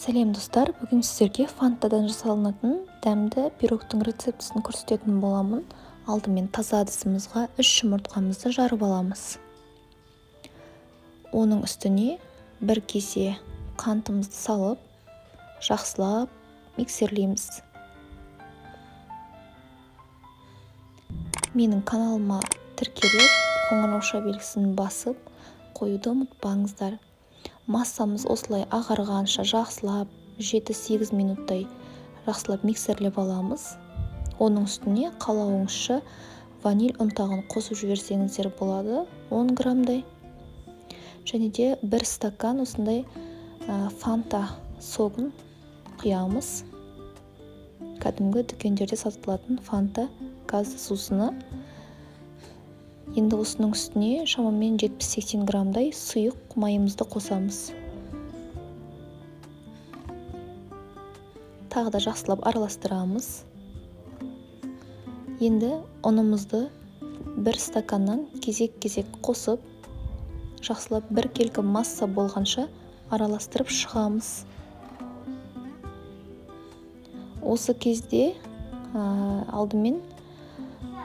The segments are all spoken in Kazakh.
Сәлем, достар! Бүгін сіздерге фантадан жасалынатын дәмді пирогтың рецептісін көрсететін боламын. Алдымен таза ыдысымызға 3 жұмыртқамызды жарып аламыз. Оның үстіне 1 кесе қантымызды салып, жақсылап миксерлейміз. Менің каналыма тіркеліп, қоңырауша белгісін басып қоюды ұмытпаңыздар. Массамыз осылай ағарғанша жақсылап 7-8 минуттай жақсылап миксерлеп аламыз. Оның үстіне қалауыңызша ваниль ұнтағын қосып жіберсеңіздер болады, 10 граммдай. Және де 1 стакан осындай фанта согын құямыз. Кәдімгі дүкендерде сатылатын фанта газды сусыны. Енді осының үстіне шамамен 70-80 граммдай сұйық майымызды қосамыз. Тағы да жақсылап араластырамыз. Енді ұнымызды 1 стаканнан кезек-кезек қосып, жақсылап біркелкі масса болғанша араластырып шығамыз. Осы кезде алдымен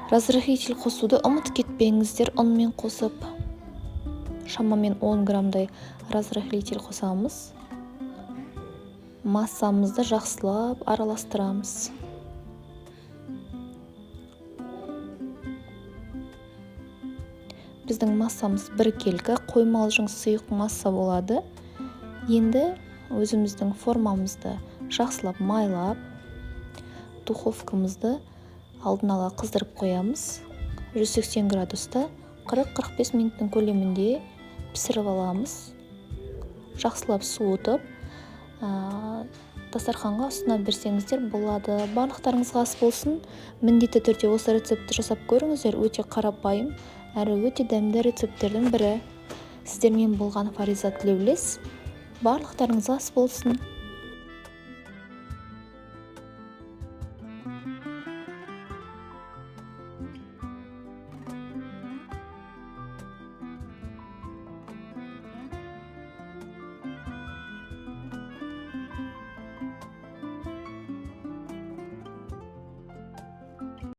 разрыхлитель қосуды ұмытып кетпеңіздер. Ұнмен қосып шамамен 10 граммдай разрыхлитель қосамыз. Массамызды жақсылап араластырамыз. Біздің массамыз біркелкі, қоймалжың сұйық масса болады. Енді өзіміздің формамызды жақсылап майлап, духовкамызды алдын ала қыздырып қоямыз. 180 градуста 40-45 минуттың көлемінде пісіріп аламыз. Жақсылап суытып, дастарханға ұсына берсеңіздер болады. Барлықтарыңызға ас болсын. Міндетті түрде осы рецептті жасап көріңіздер. Өте қарапайым әрі өте дәмді рецепттердің бірі. Сіздермен болған Фариза Тілеулес. Барлықтарыңызға ас болсын.